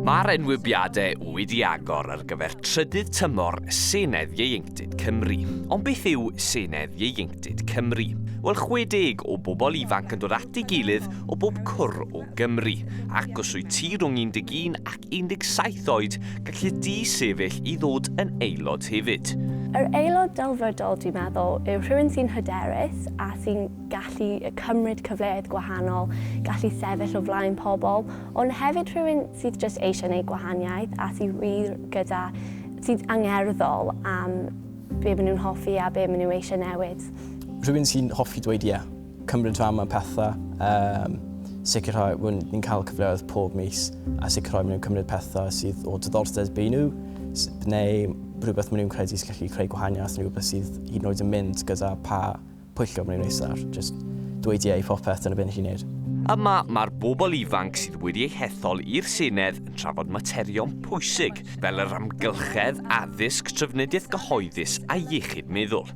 Mae'r enwebiadau wedi agor ar gyfer trydydd tymor Senedd Ieuenctid Cymru. Ond beth yw Senedd Ieuenctid Cymru? Wel, 60 o bobl ifanc yn dod at ei gilydd o bob cwr o Gymru. Ac os wyt ti rhwng 11 ac 17 oed, gallu di sefyll i ddod yn aelod hefyd. Yr aelod delfrydol, dwi'n meddwl, yw rhywun sy'n hyderus a sy'n gallu cymryd cyfleoedd gwahanol, gallu sefyll o flaen pobl, ond hefyd rhywun sydd jyst eisiau gwneud gwahaniaeth a sydd wir gyda, sydd angerddol am be maen nhw'n hoffi a be maen nhw eisiau newid. Rhywun sy'n hoffi dweud ie, cymryd rhan mewn pethau, um, sicrhau bod ni'n cael cyfleoedd pob mis a sicrhau maen nhw'n cymryd pethau sydd o diddordeb i nhw neu rhywbeth maen nhw'n credu sy'n gallu creu gwahaniaeth neu rhywbeth sydd hyd yn oed yn mynd gyda pa pwyllgor maen nhw'n eistedd ar. Just dweud ie i popeth, dyna beth nes i wneud. Yma, mae'r bobl ifanc sydd wedi eu hethol i'r Senedd yn trafod materion pwysig fel yr amgylchedd, addysg, trafnidiaeth gyhoeddus a iechyd meddwl.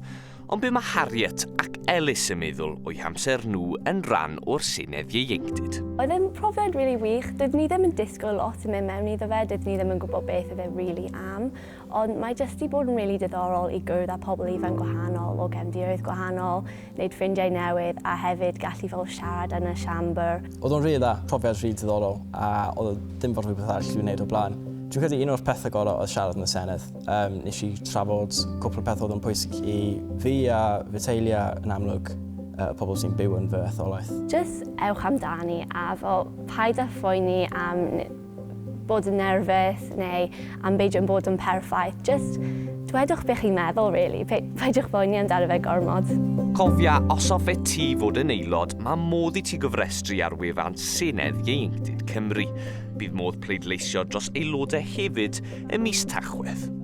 Ond be mae Harriet ac Ellis yn meddwl o'u hamser nhw yn ran o'r Senedd Ieuenctid? Oedd e'n profiad rili wych. Doeddwn i ddim yn disgwyl lot yn mynd mewn iddo fe, doeddwn i ddim yn gwybod beth oedd e rili am. Ond mae jyst 'di bod yn rili diddorol i gwrdd â pobl ifanc gwahanol o gefndiroedd gwahanol, wneud ffrindiau newydd a hefyd gallu fel siarad yn y siambr. Oedd o'n rili dda, profiad rili diddorol a oedd o ddim fel rhywbeth arall dwi'n wneud o'r blaen. Dwi'n credu un o'r pethau gorau oedd siarad yn y Senedd. Um, nes i trafod cwpl o pethau oedd yn pwysig i fi a fy teulu a yn amlwg uh, pobl sy'n byw yn fy etholaeth. Jyst ewch amdani a fel paid â phoeni am bod yn nerfus neu am beidio yn bod yn perffaith. Just dwedwch beth chi'n meddwl, really. Peidiwch boeni amdano fe gormod. Cofia, os hoffet ti fod yn aelod, mae modd i ti gofrestru ar wefan Senedd Ieuenctid Cymru. Bydd modd pleidleisio dros aelodau hefyd ym mis Tachwedd.